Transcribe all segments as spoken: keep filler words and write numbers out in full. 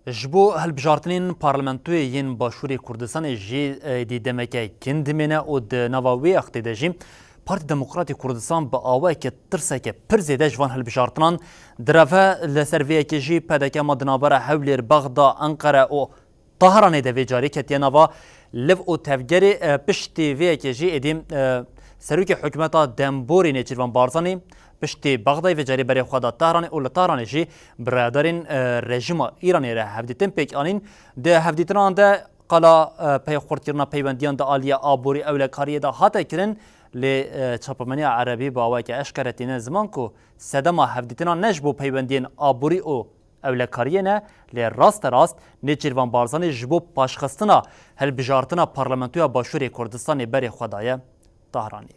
Ji bo hilbijartinên parlamentoyê yên Başûrê Kurdistanê jî êdî demeke kin dimêne û di nava wê wextê de jî Partî Demokratî Kurdistan bi awayeke tirseke pir zêde ji van hilbijartinan direve. Li ser vê yekê jî P D K ma di navbera Hewlêr, Bexda, Enqere û Tahranê de vê carî ketiye nava liv û tevgerê. E, piştî vê yekê jî êdî, e, serokê hikûmeta demborî Nêçîrvan Barzanî piştî Bexdayê vê carî berê xwe da Tahranê û li Tahranê jî bi rayedarên, e, rejîma Îranê re hevdîtin pêk anîn. Di hevdîtinan de qala, e, pey xurtkirina peywendiyan di aliyê aborî ewlekariyê de hate kirin, lê, e, çapemeniya erebî bi awayeke eşkere tîne ziman ku sedema hevdîtinan ne ji bo peywendiyên aborî û ewlekariyê ne, lê raste rast Nêçîrvan Barzanî ji bo paşxistina hilbijartina Parlamentoya Başûrê Kurdistanê berê xwe daye Tahranê.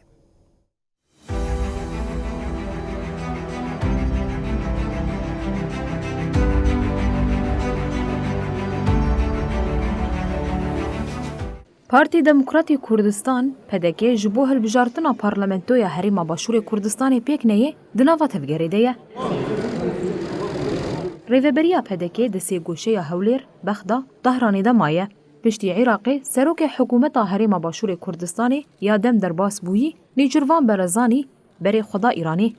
Partî Demokratî Kurdistan, P D K, ji bo hilbijartina Parlamentoya Herêma Başûrê Kurdistanê pêk neyê, di nava tevgerê de ye. Rêveberiya P D K di sê goşeya Hewlêr, Bexda, Tahranê de maye. Piştî Iraqê, serokê hikûmeta Herêma Başûrê Kurdistanê ya dem derbas bûyî, Nêçîrvan Barzanî, berê xwe da Îranê.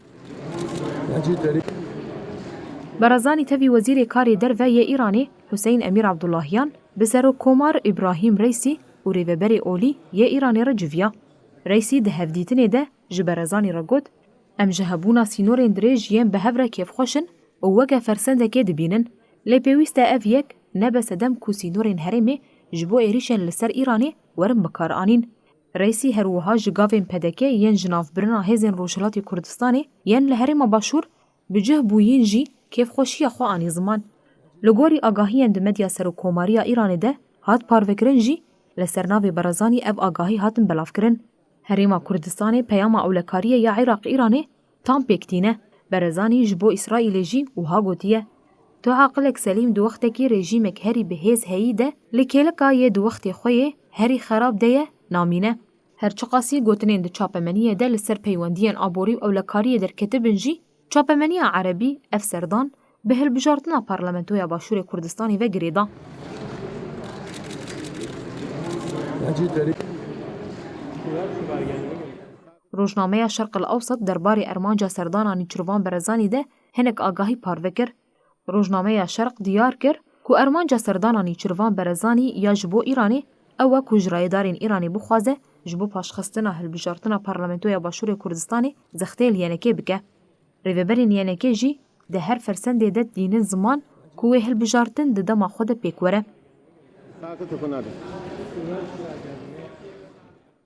Barzanî tevî Wezîrê Karê Derve yê Îranê Huseyîn Emîr Abdullahiyan bi Serokkomar Îbrahîm Reîsî û Rêveberê Olî yê Îranê re civiya. Reîsî di hevdîtinê de ji Barzanî re got, Em ji hebûna sînorên dirêj yên bi hev re kêfxweş in û weke fersendekê dibînin. Lê pêwîst e ev yek nebe sedem ku sînorên herêmê ji bo êrîşên li ser Îranê werin bikaranîn. Reîsî her wiha ji gavên P D K yên ji navbirina hêzên Rojhilatê Kurdistanê yên li Herêma Başûr bi cih bûyîn jî kêfxweşiya xwe anî ziman. Li gorî agahiyên di medya serokkomariya Îranê de hat parvekirin jî, li ser navê Barzanî ev agahî hatin belavkirin. Herêma Kurdistanê peyama ewlekariyê ya Iraq-Îranê tam pêk tîne. Barzanî ji bo Îsraîlê jî wiha gotiye, Tu aqilek selîm di wextekî rejîmek herî bi hêz heyî de li kêlika yê di wextê xwe yê herî xerab de ye, namîne. Her çiqasî gotinên di çapemeniyê de li ser peywendiyên aborî û ewlekariyê derketibin jî, çapemeniya erebî ev serdan bi hilbijartina Parlamentoya Başûrê Kurdistanê ve girêda. Rojnameya Şerq el Ewsat derbarê armanca serdana Nêçîrvan Barzanî de hinek agahî parve kir. Rojnameya Şerq diyar kir ku armanca serdana Nêçîrvan Barzanî ya ji bo Îranê ew e ku ji rayedarên Îranê bixwaze ji bo paşxistina hilbijartina Parlamentoya Başûrê Kurdistanê zextê li Y N K'ê bike. Rêveberên Y N K'ê jî di her fersendê de dînin ziman ku wê hilbijartin di dema xwe de pêk were.